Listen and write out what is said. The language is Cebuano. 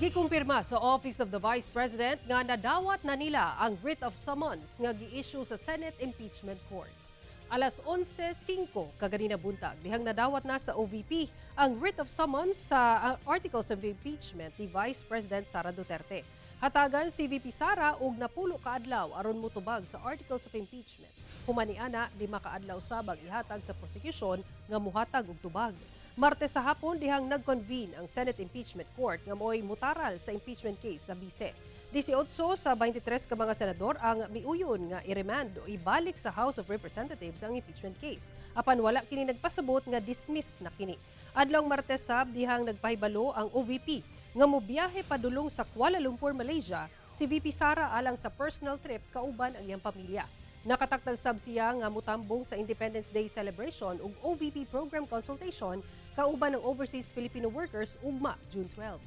Gikumpirma sa Office of the Vice President nga nadawat na nila ang writ of summons nga gi-issue sa Senate Impeachment Court. Alas 11:05 kaganina buntag, dihang nadawat na sa OVP ang writ of summons sa articles of impeachment ni Vice President Sara Duterte. Hatagan si VP Sara og 90 ka adlaw aron motubag sa articles of impeachment. Human niana, 5 ka adlaw sab ang ihatag sa prosecution nga muhatag og tubag. Martes sa hapon dihang nag-convene ang Senate Impeachment Court nga mo'y mutaral sa impeachment case sa bise. 18 sa 23 ka mga senador ang miuyon nga i-remand o ibalik sa House of Representatives ang impeachment case. Apan wala kini nagpasabot nga dismissed na kini. Adlawng Martes sab dihang nagpahibalo ang OVP nga mobiyahe padulong sa Kuala Lumpur, Malaysia si VP Sara alang sa personal trip kauban ang iyang pamilya. Nakatakdang sab siya nga mutambong sa Independence Day celebration ug OVP program consultation kauban ng overseas Filipino workers ugma June 12.